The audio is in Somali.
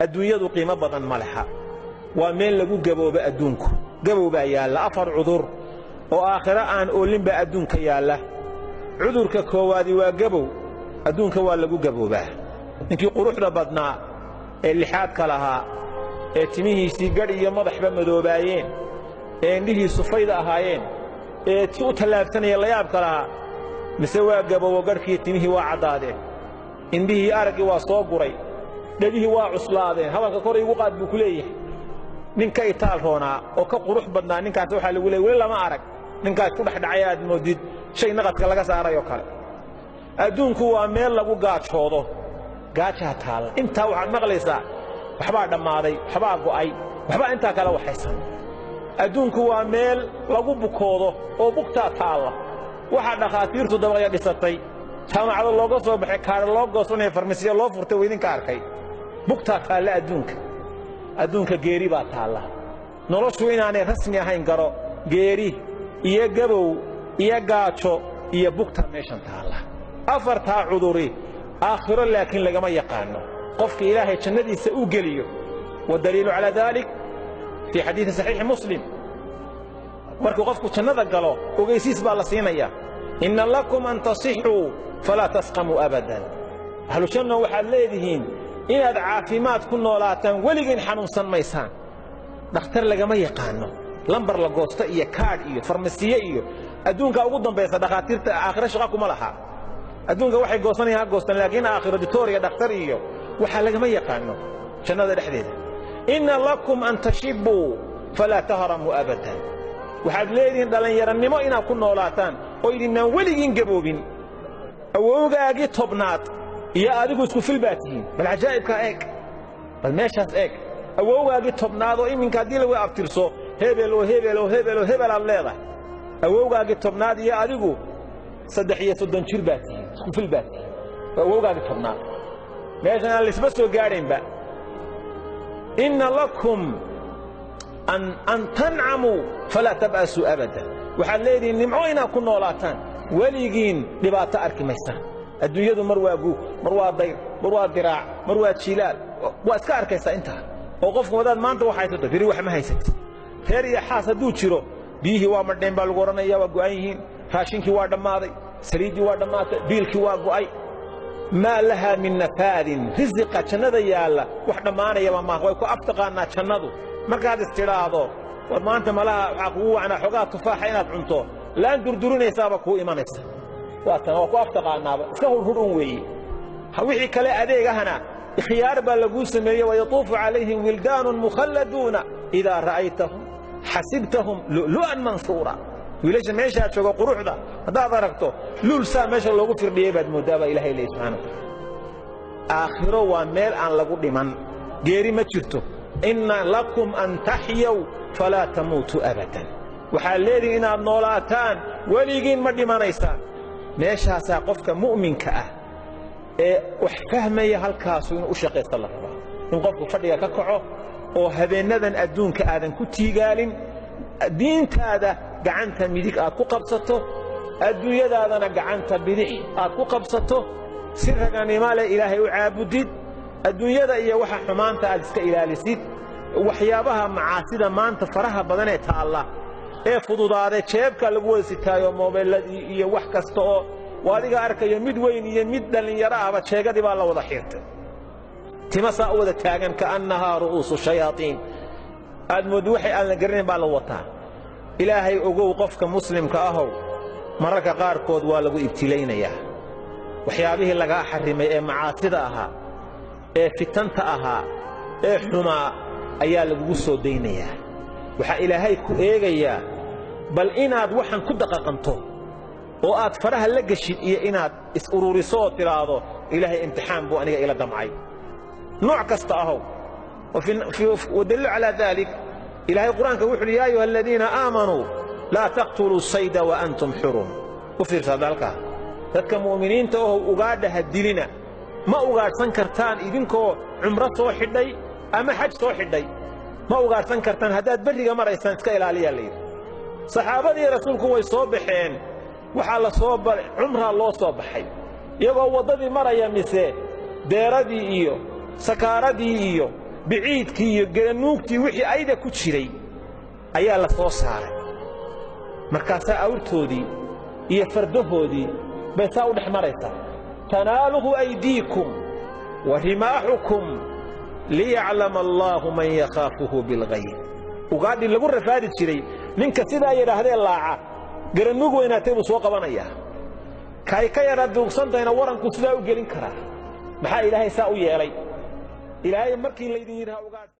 Adduunyadu qiimo badan ma leha, waa meel lagu gaboobo. Adduunku gabow baa yaalla. Afar cudur oo aakhiro aan oolinba adduunka yaalla. Cudurka koowaadi waa gabow. Adduunka waa lagu gaboobaa. Ninkii quruxda badnaa ee lixaadka lahaa, ee timihiisii gadh iyo madaxba madoobaayeen, ee indhihiisu fayda ahaayeen, ee si u tallaabsanaya layaabka lahaa, mise waa gaboobo. Gadhkii timihii waa caddaadeen, indhihii araggii waa soo guray, dhegihii waa cuslaadeen, hadalka kor igu qaad buu ku leeyahay. Nin ka itaal roonaa oo ka qurux badnaa ninkaas waxaa lagu leeyay weli lama arag. Ninkaas ku dhexdhacay aad moodid shay naqadka laga saarayoo kale. Adduunku waa meel lagu gaajoodo, gaajaa taalla. Intaa waxaad maqlaysaa waxbaa dhammaaday, waxbaa go'ay, waxbaa intaa kala waxaysan. Adduunku waa meel lagu bukoodo oo bugtaa taalla. Waxaa dhakhaatiirtu dabaqya dhisatay, jaamacado looga soo baxay, kaadha loo goosanaya, farmasiya loo furtay, waydinka arkay. Bugtaa taalla adduunka. Adduunka geeri baa taalla. Noloshu inaanay rasmi ahayn garo. Geeri iyo gabow iyo gaajo iyo bugtaa meeshan taalla, afartaa cuduri aakhiro laakiin lagama yaqaano qofka Ilaahay jannadiisa u geliyo. Waddaliilu calaa dalik fii xadiidi saxiixi Muslim: markuu qofku jannada galo, ogeysiis baa la siinaya: "Inna lakum an tasixuu falaa tasqamuu abadan." Ahlu janna, waxaad leedihiin inaad caafimaad ku noolaataan, weligiin xanuunsan maysaan. Dhakhtar lagama yaqaano, lambar la goosto iyo kaadh iyo farmasiye iyo adduunkaa ugu dambaysa. Dhakhaatiirta aakhiro shaqa kuma laha. Adduunka waxay goosanayaan ha goostaan, laakiin aakhiro doctor iyo dhakhtar iyo waxaa lagama yaqaano jannada dhexdeeda. "Inna lakum an tashibuu falaa tahramuu abadan." Waxaad leedihiin dhallinyarannimo inaad ku noolaataan oo idinnaan weligiin gaboobin. Awowgaagii 10aad iyo adigu isku fil baa tihiin. Bal cajaa'ibkaa eeg, bal meeshaas eeg. Awowgaagii 10aad oo iminka haddii lagu abtirso hebel oo hebel oo hebel oo hebel aad leedahay, awowgaagii 10aad iyo adigu 33 jir baa tihiin, isku fil baa tihiin. Waa awowgaagii 10aad, meeshan aan laisba soo gaadhaynba. "Inna lakum an tancamuu falaa tab'asuu abadan." Waxaad leedihiin nimco inaad ku noolaataan, weligiin dhibaato arki maysaan. Adduunyadu mar waa guug, mar waa dayr, mar waa diraac, mar waa jiilaal. Waa iska arkaysaa intaa oo qofku wadaad maanta wax haysato, beri wax ma haysatid. Reer iyo xaas hadduu jiro, biyihii waa madheen baa lagu odhanaya, waa go'an yihiin, raashinkii waa dhammaaday, saliiddii waa dhammaatay, biilkii waa go'ay. Maa lahaa min nafaadin. Risiqa jannada yaalla wax dhammaanayaba maaha. Way ku aftaqaannaa jannadu. Markaad istidhaahdo war maanta malaha waxaa kugu wacnaa xoogaa tufaaxa inaad cunto, laan durdurinaysaaba kuu imanaysa. Waa tan waa ku aftaqaannaaba, iska hurhur un weeye. Wixii kale adeegahana khiyaar baa laguu sameeyey. "Wayatuufu calayhim wildaanun mukhalladuuna idaa ra'aytahum xasibtahum lu'lu'an mansuura." Wiilasha meeshaa jooga quruxda haddaad aragto, luul saa meesha loogu firdhiyey baad mooddaa, baa Ilahay leeyay subxana wataala. Aakhiro waa meel aan lagu dhiman, geeri ma jirto. "Inna lakum an taxyaw falaa tamuutuu abadan." Waxaad leedihin inaad noolaataan, weligiin ma dhimanaysaan. Meeshaasaa qofka mu'minka ah ee wax fahmaya halkaasu inuu u shaqaysta la rabaa, in qofku fadhiga ka kaco oo habeennadan adduunka aadan ku tiigaalin. Diintaada gacanta midig aad ku qabsato, adduunyadaadana gacanta bidix aad ku qabsato, si raganimo leh Ilaahay u caabudid, adduunyada iyo waxa xumaanta aad iska ilaalisid. Waxyaabaha macaasida maanta faraha badanee taalla ee fududaaday, jeebka lagu wada sitaayo, moobeelladii iyo wax kasta oo adiga arkayo, mid weyn iyo mid dhallinyaro ahba jeegadii baa la wada xiirtay, tima saa u wada taagan, kaannahaa ru'uusu shayaatiin aad mooddi, waxay aan la garanayn baa la wataa. Ilaahay ogow, qofka muslimka ahow, mararka qaarkood waa lagu ibtilaynayaa. Waxyaabihii lagaa xarrimay ee macaasida ahaa, ee fitanta ahaa, ee xumaa ayaa lagugu soo daynayaa. Waxaa Ilaahay ku eegayaa bal inaad waxan ku daqaqanto oo aad faraha la geshid iyo inaad is-ururiso oo tidhaahdo: "Ilaahay imtixaan buu aniga ila damcay." Nooc kasta ahow. Wadaliilu calaa dalik, Ilaahay Qur-aanka wuxu uhi: "Yaa ayuha aladiina aamanuu laa taqtuluu sayda wa antum xurum." U fiirsa hadda halkaa: dadka mu'miniinta ohow, ugaadha ha dilina. Ma ugaadhsan kartaan idinkoo cumro soo xidhay ama xaj soo xidhay, ma ugaadhsan kartaan. Haddaad berriga maraysaan, iska ilaaliyaa la yidhi. Saxaabadii Rasuulku way soo baxeen, waxaa la soo cumraa loo soo baxay. Iyagoo waddadii maraya, mise deeradii iyo sakaaradii iyo Biciidkii iyo garanuugtii wixii ayda ku jiray ayaa la soo saaray. Markaasaa awrtoodii iyo fardahoodii bay saa u dhex maraysaa. Tanaaluhu aydiikum wa rimaaxukum liyaclama allaahu man yakhaafuhu bilghayb. Ugaadhii lagu rafaadi jiray ninka sidaa yidhaahdee laaca garanuug weynaatay buu soo qabanayaa. Kay ka yara duugsantahayna waranku sidaa u gelin karaa. Maxaa Ilaahay saa u yeelay? Ilaahay markii laydin yidhaha ugaadh